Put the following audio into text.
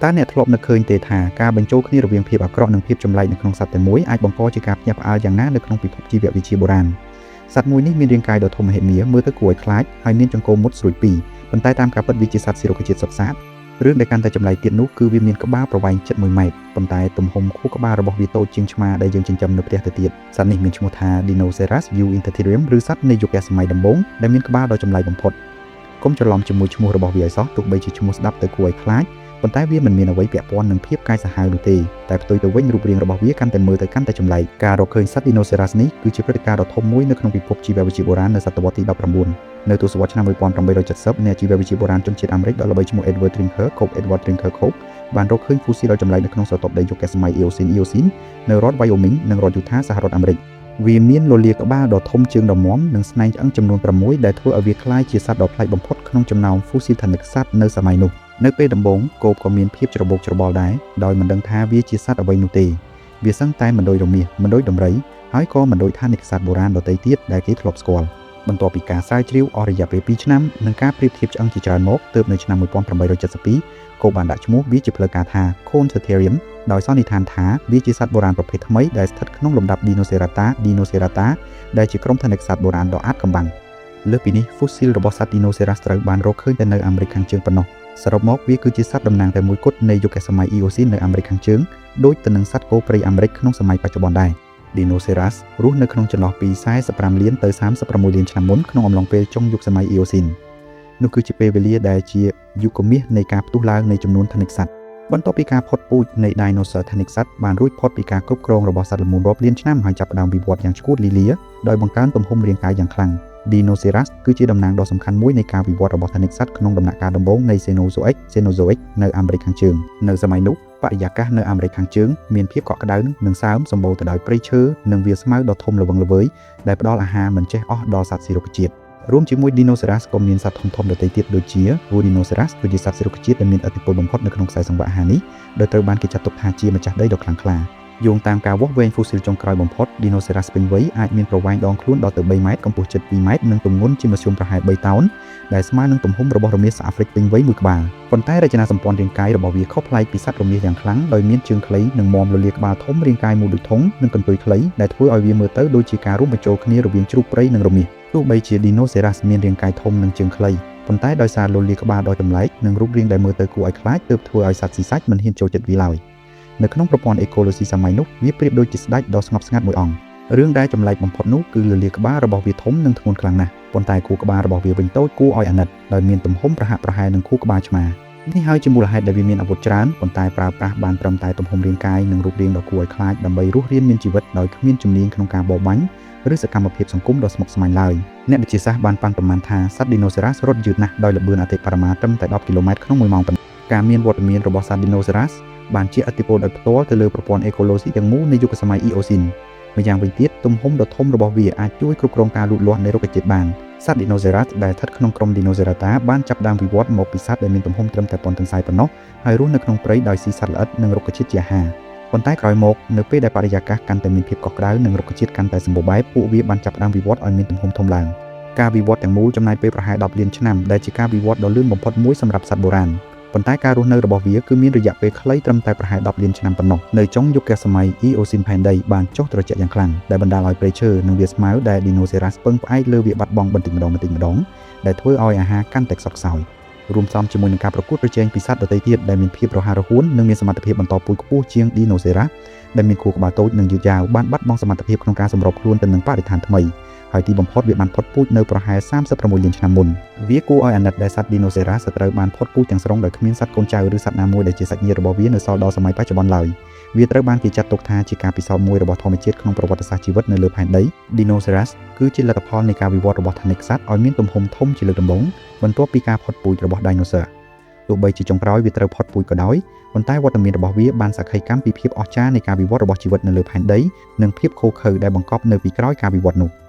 តើអ្នកធ្លាប់នឹកឃើញទេថាការបញ្ចូលគ្នារវាងភាពអាក្រក់និងភាពចម្លែកនៅក្នុងសត្វតែមួយអាចបង្កជាការភ្ញាក់ផ្អើលយ៉ាងណានៅក្នុងពិភពជីវវិទ្យាបុរាណសត្វមួយនេះមានរាងកាយដ៏ធំមហិមាមើលទៅគួរឲ្យខ្លាចហើយមានចង្កូមមុតស្រួចពីរប៉ុន្តែតាមការពិតវាជាសត្វស៊ីរុក្ខជាតិសុទ្ធសាធរឿងដែលកាន់តែចម្លែកទៀតនោះគឺវាមានក្បាលប្រវែងជិត1ម៉ែត្រប៉ុន្តែទំហំខួរក្បាលរបស់វាតូចជាងឆ្មាដែលយើងចិញ្ចឹមនៅផ្ទះទៅទៀតសត្វនេះមានឈ្មោះថា Dinoceras Uintatherium ឬសត្វនៃយុគសម័យដំបូងដែលមានក្បាលដ៏ចម្លែកបំផុតកុំច្រឡំជាមួយឈ្មោះរបស់វាឲ្យសោះទោះបីជាឈ្មោះស្ដាប់ទៅគួរឲ្យខ្លាចប៉ុន្តែវាមិនមានអ្វីពាក់ព័ន្ធនឹងភាពកាចសាហាវនោះទេតែផ្ទុយទៅវិញរូបរាងរបស់វាកាន់តែមើលទៅកាន់តែចម្លែកការរកឃើញសត្វ Dinoceras នេះគឺជាព្រឹត្តិការណ៍ដ៏ធំមួយនៅក្នុងពិភពជីវវិទ្យាបុរាណនៅសតវត្សទី19នៅទសវត្សរ៍ឆ្នាំ1870អ្នកជីវវិទ្យាបុរាណជនជាតិអាមេរិកដ៏ល្បីឈ្មោះ Edward Drinker Cope Edward Drinker Cope បានរកឃើញហ្វូស៊ីលដ៏ចម្លែកនៅក្នុងស្រទាប់ដីយុគសម័យ Eocene នៅរដ្ឋ Wyoming និងរដ្ឋ Utah សហរដ្ឋអាមេរិកវាមានលលាដ៍ក្បាលដ៏ធំជើងដ៏មាំនិងស្នែងឆ្អឹងចំនួន6ដែលធ្វើឲ្យវាក្លាយជាសត្វដ៏ប្លែកបំផុតក្នុងចំណោមហ្វូស៊ីលថនិកសត្វនៅសម័យនោះនៅពេលដំបូងគោបក៏មានភាពច្របូកច្របល់ដែរដោយមិនដឹងថាវាជាសត្វអ្វីនោះទេវាសឹងតែមិនដូចរមាសមិនដូចដំរីហើយក៏មិនដូចថនិកសត្វបុរាណដទៃទៀតដែលគេធ្លាប់ស្គាល់បន្ទាប់ពីការស្រាវជ្រាវអស់រយៈពេល2ឆ្នាំនិងការប្រៀបធៀបឆ្អឹងជាច្រើនមកទើបនៅឆ្នាំ1872គោបបានដាក់ឈ្មោះវាជាផ្លូវការថា Conchytherium ដោយសន្និដ្ឋានថាវាជាសត្វបុរាណប្រភេទថ្មីដែលស្ថិតក្នុងលំដាប់ Dinocerata Dinocerata ដែលជាក្រុមថនិកសត្វបុរាណដ៏អាថ៌កំបាំងលើសពីនេះ fossil របស់សត្វ Dinoceras ត្រូវបានរកឃើញតែនៅអាមេរិកខាងជើងប៉ុណ្ណោះសរុបមកវាគឺជាសត្វតំណាងតែមួយគត់នៃយុគសម័យ Eocene នៅអាមេរិកខាងជើងដូចទៅនឹងសត្វគោព្រៃអាមេរិកក្នុងសម័យបច្ចុប្បន្នដែរ Dinoceras រស់នៅក្នុងចន្លោះពី45លានទៅ36លានឆ្នាំមុនក្នុងអំឡុងពេលចុងយុគសម័យ Eocene នោះគឺជាពេលវេលាដែលជាយុគមាសនៃការផ្ទុះឡើងនៃចំនួនថនិកសត្វបន្ទាប់ពីការផុតពូជនៃ Dinosaur ថនិកសត្វបានរួចផុតពីការគ្រប់គ្រងរបស់សត្វល្មូនរាប់លានឆ្នាំហើយចាប់ផ្ដើមវិវត្តយ៉ាងឆ្កួតលីលាដោយបង្កើនទំហំរាងកាយយ៉ាងខ្លាំង Dinoceras គឺជាតំណាងដ៏សំខាន់មួយនៃការវិវត្តរបស់ថនិកសត្វក្នុងដំណាក់កាលដំបូងនៃ Cenozoic នៅអាមេរិកខាងជើងនៅសម័យនោះបរិយាកាសនៅអាមេរិកខាងជើងមានភាពកក់ក្ដៅនិងសើមសម្បូរទៅដោយព្រៃឈើនិងវាលស្មៅដ៏ធំល្វឹងល្វើយដែលផ្ដល់អាហារមិនចេះអស់ដល់សត្វស៊ីរុក្ខជាតិរួមជាមួយ Dinoceras ក៏មានសត្វធំៗដទៃទៀតដូចជា Rudinoceras គឺជាសត្វស៊ីរុក្ខជាតិដែលមានឥទ្ធិពលបំផុតនៅក្នុងខ្សែសង្វាក់អាហារនេះដោយត្រូវបានគេចាត់ទុកថាជាម្ចាស់ដីដ៏ខ្លាំងក្លាយោងតាមការវាស់វែងហ្វូស៊ីលចុងក្រោយបំផុត Dinoceras ពេញវ័យអាចមានប្រវែងដងខ្លួនដល់ទៅ3ម៉ែត្រកម្ពស់ជិត2ម៉ែត្រនិងទម្ងន់ជាមធ្យមប្រហែល3តោនដែលស្មើនឹងទំហំរបស់រមាសអាហ្វ្រិកពេញវ័យមួយក្បាលប៉ុន្តែរចនាសម្ព័ន្ធរាងកាយរបស់វាខុសប្លែកពីសត្វរមាសយ៉ាងខ្លាំងដោយមានជើងខ្លីនិងមាំលលាដ៍ក្បាលធំរាងកាយមូលដូចធុងនិងកន្ទុយខ្លីដែលធ្វើឲ្យវាមើលទៅដូចជាការរួមបញ្ចូលគ្នារវាងជ្រូកព្រៃនិងរមាសទោះបីជា Dinoceras មានរាងកាយធំនិងជើងខ្លីប៉ុន្តែដោយសារលលាដ៍ក្បាលដ៏ចម្លែកនិងរូបរាងដែលមើលទៅគួរឲ្យខ្លាចទើបធ្វើឲ្យសត្វស៊ីសាច់មិនហ៊ានចូលចិត្តវាឡើយនៅក្នុងប្រព័ន្ធអេកូឡូស៊ីសម័យនោះវាប្រៀបដូចជាស្ដេចដ៏ស្ងប់ស្ងាត់មួយអង្គរឿងដែលចម្លែកបំផុតនោះគឺលលាដ៍ក្បាលរបស់វាធំនិងធ្ងន់ខ្លាំងណាស់ប៉ុន្តែខួរក្បាលរបស់វាវិញតូចគួរឲ្យអាណិតដោយមានទំហំប្រហាក់ប្រហែលនឹងខួរក្បាលឆ្មានេះហើយជាមូលហេតុដែលវាមានអាវុធច្រើនប៉ុន្តែប្រើប្រាស់បានត្រឹមតែទំហំរាងកាយនិងរូបរាងដ៏គួរឲ្យខ្លាចដើម្បីរស់រានមានជីវិតដោយគ្មានជំនាញក្នុងការបរបាញ់ឬសកម្មភាពសង្គមដ៏ស្មុគស្មាញឡើយអ្នកវិទ្យាសាស្ត្របានប៉ាន់ប្រមាណថាសត្វ Dinoceras រត់យឺតណាស់ដោយល្បឿនអតិបរមាត្រឹមតែ10គីឡូម៉ែត្រក្នុង1ម៉ោងប៉ុណ្ណោះការមានវត្តមានរបស់សត្វ Dinoceras បានជះឥទ្ធិពលដោយផ្ទាល់ទៅលើប្រព័ន្ធអេកូឡូស៊ីទាំងមូលនៃយុគសម័យ Eocene ម្យ៉ាងវិញទៀតទំហំដ៏ធំរបស់វាអាចជួយគ្រប់គ្រងការលូតលាស់នៃរុក្ខជាតិបានសត្វ Dinoceras ដែលស្ថិតក្នុងក្រុម Dinocerata បានចាប់ផ្ដើមវិវត្តមកពីសត្វដែលមានទំហំត្រឹមតែប៉ុនទន្សាយប៉ុណ្ណោះហើយរស់នៅក្នុងព្រៃដោយស៊ីសត្វល្អិតនិងរុក្ខជាតិជាអាហារប៉ុន្តែក្រោយមកនៅពេលដែលបរិយាកាសកាន់តែមានភាពកក់ក្ដៅនិងរុក្ខជាតិកាន់តែសម្បូរបែបពួកវាបានចាប់ផ្ដើមវិវត្តឲ្យមានទំហំធំឡើងការវិវត្តទាំងមូលចំណាយពេលប្រហែល10លានឆ្នាំដែលជាការវិវត្តដ៏លឿនបំផុតមួយសម្រាប់សត្វបុរាណប៉ុន្តែការរស់នៅរបស់វាគឺមានរយៈពេលខ្លីត្រឹមតែប្រហែល10លានឆ្នាំប៉ុណ្ណោះនៅចុងយុគសម័យ Eocene ផែនដីបានចុះត្រជាក់យ៉ាងខ្លាំងដែលបណ្ដាលឲ្យព្រៃឈើនិងវាលស្មៅដែល Dinoceras ពឹងផ្អែកលើវាបាត់បង់បន្តិចម្ដងបន្តិចម្ដងដែលធ្វើឲ្យអាហារកាន់តែខ្សត់ខ្សោយរួមផ្សំជាមួយនឹងការប្រកួតប្រជែងពីសត្វដទៃទៀតដែលមានភាពរហ័សរហួននិងមានសមត្ថភាពបន្តពូជខ្ពស់ជាង Dinoceras ដែលមានខួរក្បាលតូចនិងយឺតយ៉ាវបានបាត់បង់សមត្ថភាពក្នុងការសម្របខ្លួនទៅនឹងបរិស្ថានថ្មីហើយទីបំផុតវាបានផុតពូជនៅប្រហែល36លានឆ្នាំមុនវាគួរឲ្យអាណិតដែលសត្វ Dinoceras ត្រូវបានផុតពូជទាំងស្រុងដោយគ្មានសត្វកូនចៅឬសត្វណាមួយដែលជាសាច់ញាតិរបស់វានៅសល់ដល់សម័យបច្ចុប្បន្នឡើយវាត្រូវបានគេចាត់ទុកថាជាការពិសោធន៍មួយរបស់ធម្មជាតិក្នុងប្រវត្តិសាស្ត្រជីវិតនៅលើផែនដី Dinoceras គឺជាលទ្ធផលនៃការវិវត្តរបស់ថនិកសត្វឲ្យមានទំហំធំជាលើកដំបូងបន្ទាប់ពីការផុតពូជរបស់ Dinosaur ទោះបីជាចុងក្រោយវាត្រូវផុតពូជក៏ដោយប៉ុន្តែវត្តមានរបស់វាបានសក្ខីកម្មពីភាពអស្ចារ្យនៃការវិវត្តរបស់ជីវិតនៅលើផែនដីនិងភាពឃោរឃៅដែលបង្កប់នៅពីក្រោយការវិវត្តនោះ។